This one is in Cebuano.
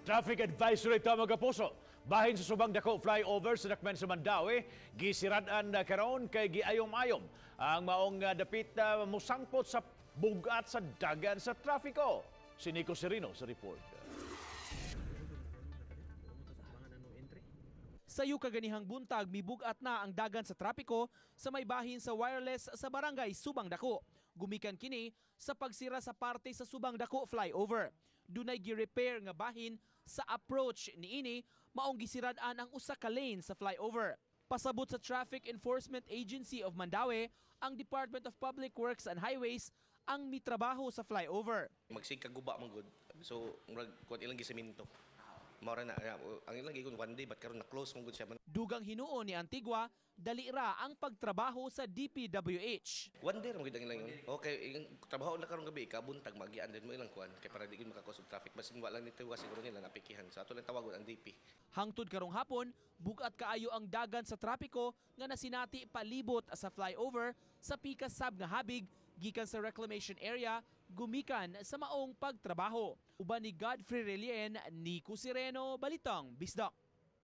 Traffic advisory ta, mga kapuso. Bahin sa Subang Dako flyover sa Dakmen sa Mandaue, gisirad-an na karon kay giayom-ayom ang maong dapit musangpot sa bugat sa dagan sa trafiko. Si Nico Serino sa report. Sayo kaganihang buntag, mibugat na ang dagan sa trapiko sa may bahin sa wireless sa barangay Subang Dako. Gumikan kini sa pagsira sa parte sa Subang Dako flyover. Dunay gi-repair nga bahin sa approach niini, maong gisirad-an ang usa ka lane sa flyover. Pasabot sa Traffic Enforcement Agency of Mandaue, ang Department of Public Works and Highways ang mitrabaho sa flyover. Magsig kaguba man gud. So murag kuan ilang gisemento. Mao ra na ang ilang gigon one day, but karon na close man gud siya. Dugang hinuon ni Antigua, dali ra ang pagtrabaho sa DPWH. One day ra man gud ang ilang yun. Okay, ilang trabaho na karong gabi kabuntag magian din mo ilang kuan kay para di gud makakos og traffic, basin wa lang nito siguro nila napikihan. So ato lang tawagon ang DP. Hangtod karong hapon, bugat kaayo ang dagan sa trapiko nga nasinati palibot sa flyover sa pikas sab nga habig gikan sa reclamation area gumikan sa maong pagtrabaho. Uban ni Godfrey Relien, Nico Sireno, Balitang Bisdak.